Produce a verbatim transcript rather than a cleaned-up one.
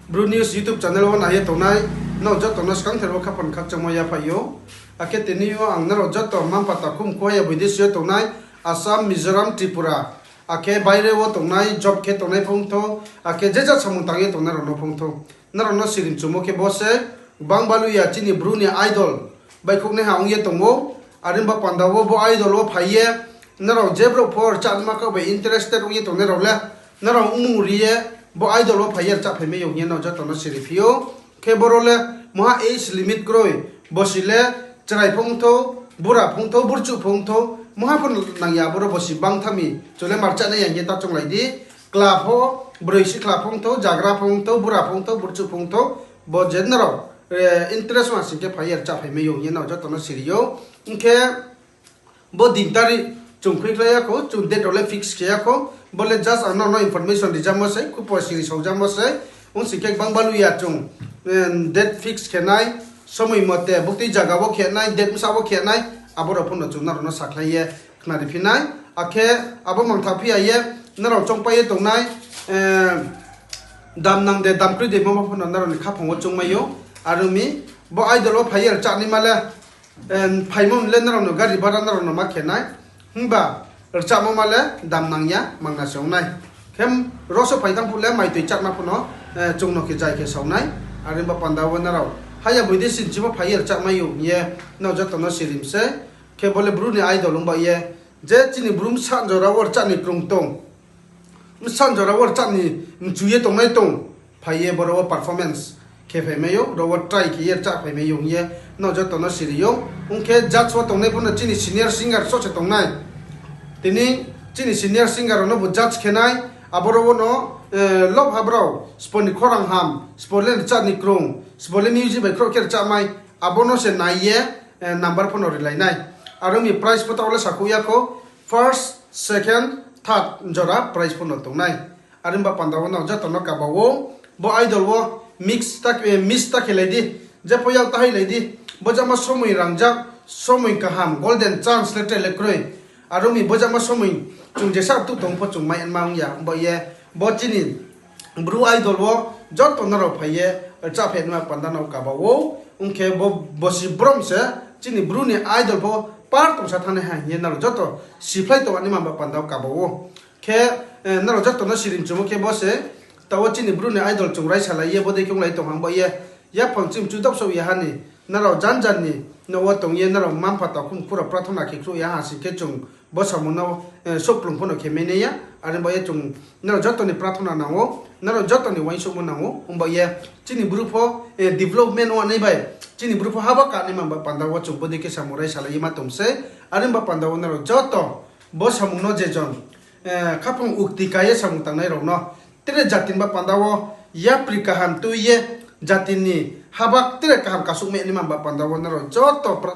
Bru News YouTube channel wo nai ye tongnai nrao joto no skangther wo khaphang khakchangmo yaphaih ou. Akhe tini yo ang nrao joto mma-mpha takhu mkhu haya boidesi yo tongnai Assam, Mizoram, Tripura, akhe baire wo tongnai, job khe tongnai phongthou, akhe je jat samung tang ye tongnai rao no phongthou, nrao no sirimchumo khe bo se, gbang baluh ya chini Bru ni idol baihkhouhnaiha ong ye tong ou. Are ong ba panda wo bo idol wo phai ye nrao je brouh pho rchahma kau bai interested ong ye tongnai rao le, nrao mmung ri ye bo idol wo phai ye rchah phaimai ou hing ye nrao joto no siriphi ou. Khe boro le mungha age limit kroi, bosi le chrai phongthou, bura phongthou, burchuh phongthou, mungha pho nang ya, boro bosi bang tha mi, chung le ma rchahnai ya hing ye ta chounglai di. Kla pho, broi sikhla phongthou, jagra phongthou, bura phongthou, burchuh phongthou, bo je nrao interest ong ha sing khe phai ye rchah phaimai ou hing ye nrao joto no siri ou. Ong khe bo din tarikh chung khuikhlai ya khou, chung date rao le fix khe ya khou. Bo le just ang nrao no information rijamo sei, khupo siri saojamo sei. Ong sing khe gbang baluh ya chung date fix khe nai, somoi mote buktui zaga wo khe nai, date bsa wo khe nai, abo rao pho no chung nrao no sakhlai ye khnariphi nai. Akhe abo mangtha phi ya ye nrao choungpai ye tongnai, dam nang de, dam kroi de, bo pho no nrao ni khaphang wo choungmai ou. Are ong mi, bo idol wo phai ye rchahnaima le, phaimo le nrao no gari bhara nrao no ma khe nai. Himba rchahmo ma le dam nang ya, mangna se ong nai. Khe ro so phai tang phuh le maitoi chahma pho no chung no khe jai khe sao nai. Are ong ba panda wo nrao haya boidesi nching pho phai ye rchahmai ou hing ye nrao joto no sirim sei. Khe bo le Bru ni idol ong ba ye, je chini Bru bsa jora wo rchah ni krung tong, bsa jora wo rchah ni mchu ye tongnai tong, phai ye boro wo performance khe phaimai ou, ro wo try khe ye rchah phaimai ou hing ye nrao joto no siri ou. Ong khe judge wo tongnai pho no chini senior singer so se tongnai. Tini chini senior singer rao no bo judge khe nai, aboro wo no lobha brao, sbo ni khorang ham, sbo le rchah ni krung, sbo le music bai khrouh khe rchahmai, abo no se nai ye number pho no rilai nai. Are ong mi prize pho taoh le sakhouh ya khou, first, second, third jora prize pho no tongnai. Are ong ba panda wo nrao joto no kaba ou, bo idol wo miss ta khe lai di, jepho yak ta hai lai di, bo jama somoi rangjak, somoi kaham, golden chance le tre le kroi. Are ong mi bo jama somoi chung jesa tuh tong pho chung mai ma ong ya, ong ba ye bo chini Bru idol wo joto nrao phai ye rchah phaima panda no kaba ou. Ong khe bo bosi brom se chini Bru ni idol pho par tongsa thanngnai ha hing ye nrao joto siphlai tongnaima ba panda wo kaba ou. Khe nrao joto no sirimchumo khe bo se, taoh wo chini Bru ni idol chung raisalai ye bodei khe onglai tong ha ong ba ye, yaphang chimchu dopsouh ya ha ni, nrao janjan ni nouh wo tong ye nrao mma-mpha takhu mkhu rao prathona khe khruh ya ha sing khe chung bo samung no souhplung pho no khe mai nai ya. Are ong ba ye chung nrao joto ni prathona nang ou, nrao joto ni uaingsouhmo nang ou, ong ba ye chini Bru pho development ong nai bai, chini Bru pho haba kanaima ba panda wo chung bodei khe samung raisalai ye ma tong sei. Are ong ba panda wo nrao joto bo samung no je jon khaphang ukti ka ye samung tangnai rao no, tre jati ni ba panda wo yapri kaham tui ye, jati ni haba tre kaham kasuhmai naima ba panda wo nrao joto